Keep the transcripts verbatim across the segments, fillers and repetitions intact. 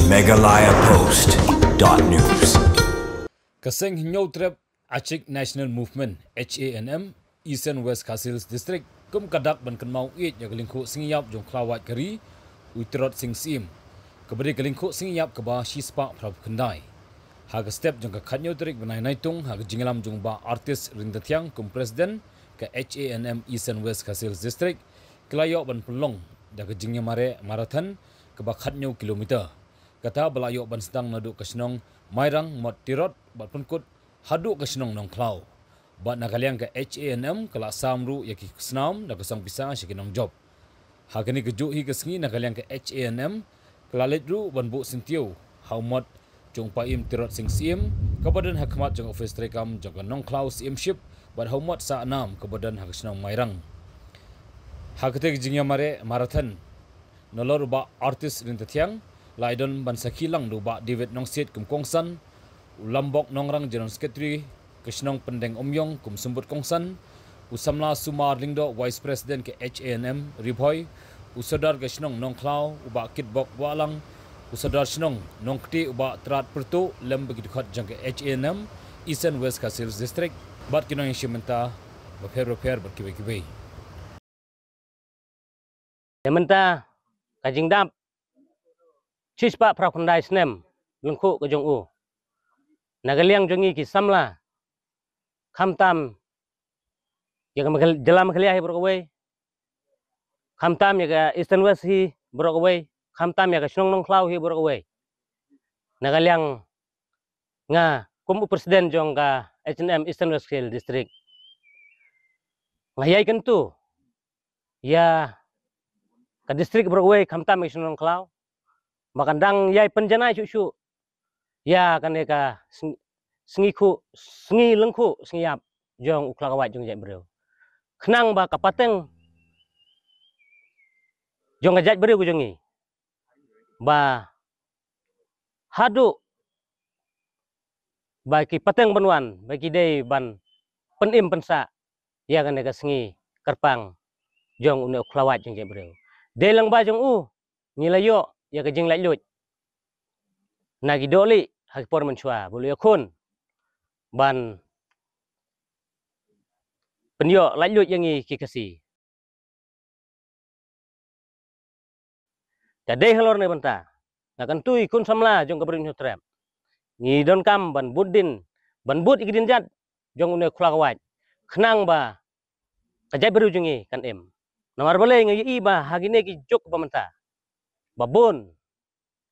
Meghalaya Post dot news. Ka seng Hynñiewtrep Achik National Movement, H A N M, Eastern West Khasi Hills District, kum ka dak ban kynmaw ïeit ïa ka lyngkhuh sngi ïap jong u khlawait ka ri, u Tirot Sing Syiem, kaba dei ka lyngkhuh sngi ïap kaba shispah phra phew khyndai. Ha ka step jong ka khathynñiew tarik bnai Naitung, ha ka jingïalam jong u Bah Artist Ryntathiang kum President ka H A N M Eastern West Khasi Hills District, ki la ïoh ban pynlong da ka jingïamareh marathon kaba khathynñiew kilometer. Kata ba la ïoh ban sdang naduh ka shnong Mairang, Mot Tirot, bad pynkut haduh ka shnong Nongkhlaw. Bad na ka liang ka H A N M ka la sam ruh ïa ki khusnam da ka song pisa sha ki nongjop. Ha kane kajuh hi ka sngi, na ka liang ka H A N M ka la leit ruh ban buh syntiew ha u mot jong u Paiem Tirot Sing Syiem, kaba don ha khmat jong u office treikam jong ka Nongkhlaw Syiemship, bad ha u mot sah nam kaba don ha ka shnong Mairang. Ha kata ka jingïamareh marathon, nalor u Bah Artist Ryntathiang, la ïadon ban sakhi lang da u Bah David Nongsiej kum kongsan, u Lambok Nongrang, General Secretary ka shnong Pyndeng Umïong kum symbud kongsan, u samla Sumar Lyngdoh, Vice President ka H A N M Ri Bhoi, u Sordar ka shnong Nongkhlaw, u Bah Kitbok Wahlang, u Sordar shnong Nongktieh, u Bah Trat Pyrtuh, lem bad ki dkhot jong ka H A N M Eastern West Khasi Hills District, bad ki nongïashim bynta bapher bapher bad kiwei kiwei. Te mynta ka jingdap shispah phra phew khyndai snem lyngkhuh ka jong u. Na ka liang jong ngi ki samla, khamtam ïa ka Meghal-, jylla Meghalaya hi baroh kawei, khamtam ïa ka Eastern West hi baroh kawei, khamtam ïa ka shnong Nongkhlaw hi baroh kawei. Na ka liang nga kum u President jong ka H A N M Eastern West Khasi Hills District, nga ïai kyntu ïa ka district baroh kawei, khamtam ïa ka shnong Nongkhlaw, ba kan dang ïai pynjanai shuh shuh ïa kane ka sng-, sngi khuh, sngi lyngkhuh sngi ïap jong u khlawait jong ka jaitbynriew, khnang ba ka pateng jong ka jaitbynriew ka jong ngi, ba haduh ba ki pateng ban wan, ba ki dei ban pynim pynsah ïa kane ka sngi kyrpang jong une u khlawait jong ka jaitbynriew. Dei lang ba jong u ngi la ïoh ïa ka jinglaitluid na ki dohlieh ha ki por mynshuwa, ba u la ïakhun ban pynïoh laitluid ïa ngi ki Khasi. Te dei halor ne bynta nga kyntu ïa ki khun samla jong ka Bri Hynñiewtrep, ngi donkam ban bud dien, ban bud ïa ki dien jait jong une u khlawait, khnang ba ka jaitbynriew jong ngi kan im. Namar balei nga ïohi ba ha kine ki juk ba mynta, ba bun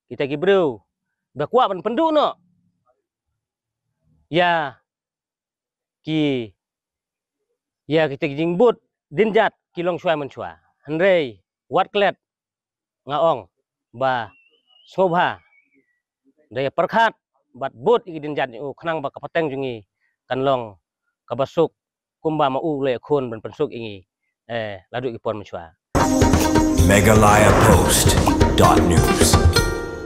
kita ki briew ba kwah ban pynduh noh ïa ki, ïa kita ki jingbud dien jait ki long shuwa mynshuwa. Hynrei wat klet nga ong ba sngewbha, hynrei pyrkhat bad bud ïa ki dien jait jong u, khnang ba ka pateng jong ngi kan long kaba suk, kumba ma u u la ïakhun ban pynsuk ïa ngi, eh, la duh ki por mynshuwa. Meghalaya Post dot news.